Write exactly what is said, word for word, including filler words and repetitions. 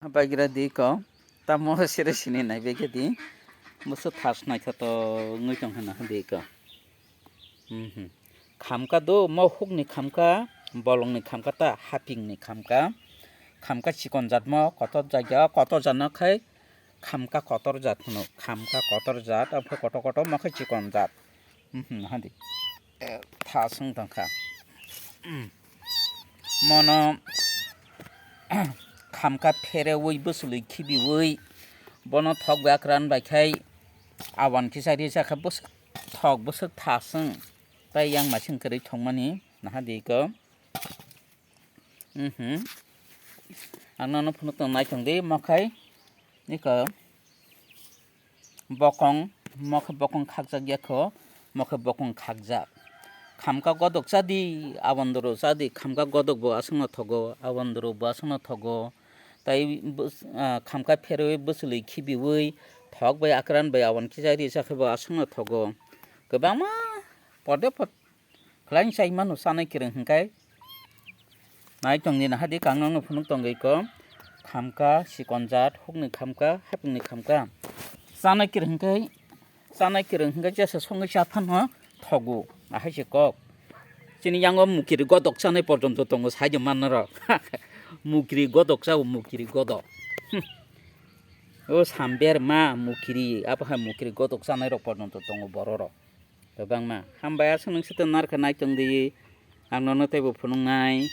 Baigra di ko, tamo sere sini nai bege di, musu thas naithotok wngwi tong hana di ko. Mhm. Khamka do, mo hukni khamka, bolongni khamka ta, hapingni khamka. Khamka chikon jat mo, kotor jagao, kotor jat no khai khamka kotor jat hwno, khamka kotor jat, omo khe kotor kotor mo khe chikon jat. Mhm, hadi. Eh, thas wng tongkha. Mm. Mono khamka pherewi bwswlwi khibiwi bono thok bai akran bai khai awan kisa risa kha bwswk thok bwswk thas wng. Tai yang masing kwrwi thongmani naha di ko. Mhm. Ang nono phunuk tong naithong di, mokhai niko bokong, mokhe bokong khakjak yakho, mokhe bokong khakjak. Khamka godok chadi, abondoro chadi, khamka godok bo aswkno thogo, abondoro bo aswkno thogo. Tai bws-, ah, khamka pherwi bwswlwi khibiwi, thok bai akran bai abon kisa risa khe bo aswkno thogo. Kwbangma pode pod khlai chai mano chanai kwrwng hwnkhe. Nai tongdi naha di kang nokno phunuk tongwi ko. Khamka, sikon jat, hukni khamka, hapingni khamka. Chanai kwrwng hwnkhe, chanai kwrwng hwnkhe jesa songwi cha phano thogo. Ahai se kok. Chini yango mukiri godok chanai porjonto tongo saidi manna rok. Mukiri godok chao, mukiri godok. O samber ma mukiri, apo hai mukiri godok chanai rok porjonto tongo borok rok. Kwbangma. Hambai aswk nung site narwkha naitong di. Ang nono teibo phunuknai.